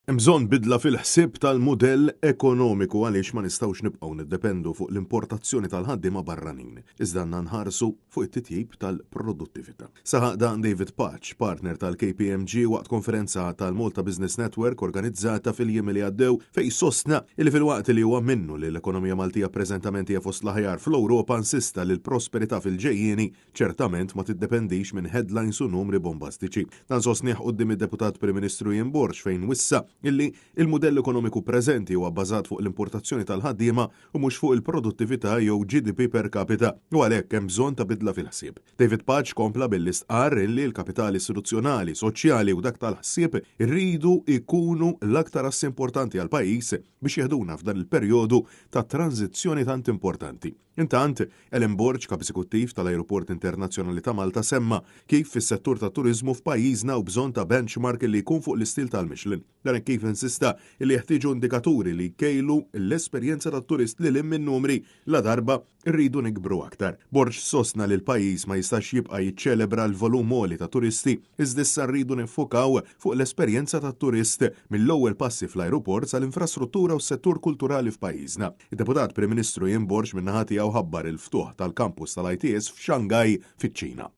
Hemm bżonn bidla fil-ħsieb tal-mudell ekonomiku għaliex ma nistgħux nibqgħu niddependu fuq l-importazzjoni tal-ħaddiema barranin, iżda għandna nħarsu fuq it-titjib tal-produttività. Saħaq dan David Pace, partner tal-KPMG waqt konferenza tal-Malta Business Network organizzata fil-jiem li għaddew fejn sostna li filwaqt li huwa minnu li l-ekonomija Maltija preżentament hija fost l-aħjar fl-Ewropa insista li l-prosperità fil-ġejjieni ċertament ma tiddependix minn headlines u numri bombastiċi. Dan sostnieh quddiem id-Deputat Prim Ministru Ian Borg fejn wissa illi il-mudell ekonomiku preżenti huwa bbażat fuq l-importazzjoni tal-ħaddiema u mhux fuq il-produttività jew GDP per capita u għalhekk hemm bżonn ta' bidla fil-ħsieb. David Pace kompla billi stqarr illi l-kapital istituzzjonali, soċjali u dak tal-ħsieb irridu jkunu l-aktar assi importanti għall-pajjiż biex jeħduna f'dan il-perjodu ta' tranżizzjoni tant importanti. Intant, Alan Borg, Kap Eżekuttiv tal-Ajruport Internazzjonali ta' Malta semma kif fis-settur tat-turiżmu f'pajjiżna hawn bżonn ta' benchmark li jkun fuq l-istil tal-Michelin. Dan hekk kif insista li jeħtieġu indikaturi li jkejlu l-esperjenza tat-turist lil hinn min-numri ladarba rridu nikbru aktar. Borg sostna li l-pajjiż ma jistax jibqa' jiċċelebra l-volum għoli ta' turisti iżda issa rridu niffukaw fuq l-esperjenza tat-turist mill-ewwel passi fl-ajruport sal-infrastruttura u s-settur kulturali f'pajjiżna. Id-Deputat Prim Ministru Ian Borg min-naħa tiegħu ħabbar il-ftuħ tal-kampus tal-ITS f'Shanghai fiċ-Ċina.